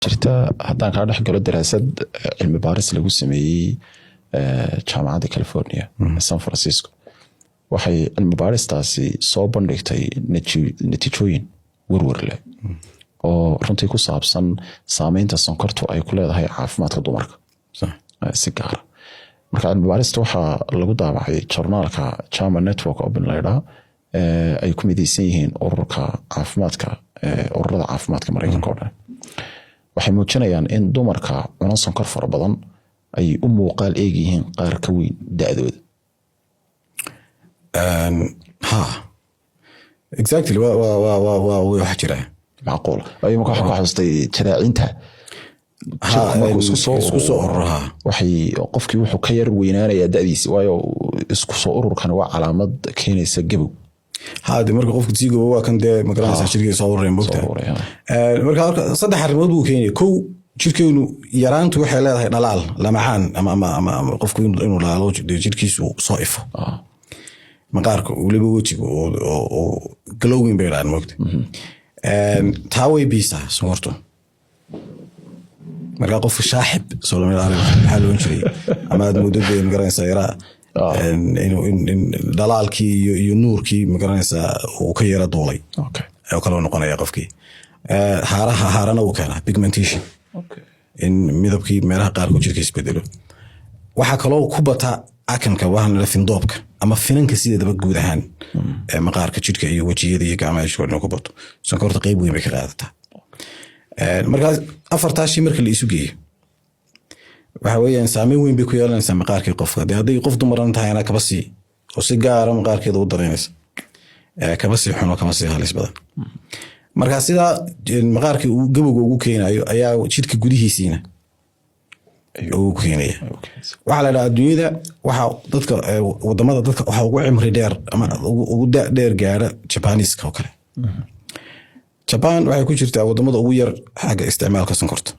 Jirta haddaan kaa dhex galo daraasad cilmi baaris lagu sameeyey Jaamacadda California ee San Francisco. Waxay cilmi baaristaasi soo bandhigtay natiijooyin werwer leh oo runtii ku saabsan saameynta sonkortu ay ku leedahay caafimaadka dumarka si gaara. Marka cilmi baarista waxaa lagu daabacay journalka JAMA Network Open la yidhaa, ay ku mideysan yihiin ururka caafimaadka, ururada caafimaadka Mareykanka oo dhan. Waxay muujinayaan in dumarka cuna sonkor fara badan ay u muuqaal eeg yihiin qaar ka weyn da'dooda. Ha, exactly, waa wax jira. Macquul. Imaka waxaan ku xasustay jaraacinta jirku markuu isku soo isku soo ururo, ha. Waxay qofkii wuxuu ka yar weynaanayaa da'diisi, waayo isku soo ururkan waa calaamad keenaysa gabow. Ha, de marka qofku sii gobo waa kan dee magaranaysaa jirkiisa soo urureen mogta. Soo ururay, ha. Marka saddex arrimood buu keenaya. Kow, jirkeenu yaraantu waxay leedahay dhalaal lamacaan ama qofku inuu dhalaalo, dee jirkiisu soo ifo, maqaarka weliba wejiga oo glowing bay dhahaan mogta. Taa way biisaa sonkortu. Marka qofka shaaxib soo lama ilaaliyo, maxaa loon jiray, ama aad muddo dee magaranaysaa yaraa in dhalaalkii iyo nuurkii magaranaysaa uu ka yara duulay oo kaloo noqonaya qofkii. Haaraha, haarana uu keenaa pigmentation, in midabkii meelaha qaarkood jirka isbedelo. Waxaa kaloo ku bata akanka, waxaan la findoobka ama finanka sideedaba guud ahaan ee maqaarka jidhka iyo wejiyada iyo gacmaha jirka oo dhan ku bato, sonkorta qeyb weyn bay ka qaadataa. Markaas afartaa shay marka la isu geeyo, waxa weeyaan saameyn weyn bay ku yeelanaysaa maqaarkii qofka. Dee hadday qof dumaran tahayna kaba sii oo si gaara maqaarkeeda u dareynaysa, kaba sii xuno, kama sii halis badan. Marka sidaa maqaarkii uu gabowga ugu keenayo ayaa jidhka gudihiisiina ugu keenaya. Waxaa la dhahaa adduunyada waxaa dadka wadamada dadka waxaa ugu cimri dheer ama ugu da dheer gaara Jabaniiska oo kale. Jaban waxay ku jirtaa wadamada ugu yar xagga isticmaalka sonkorta.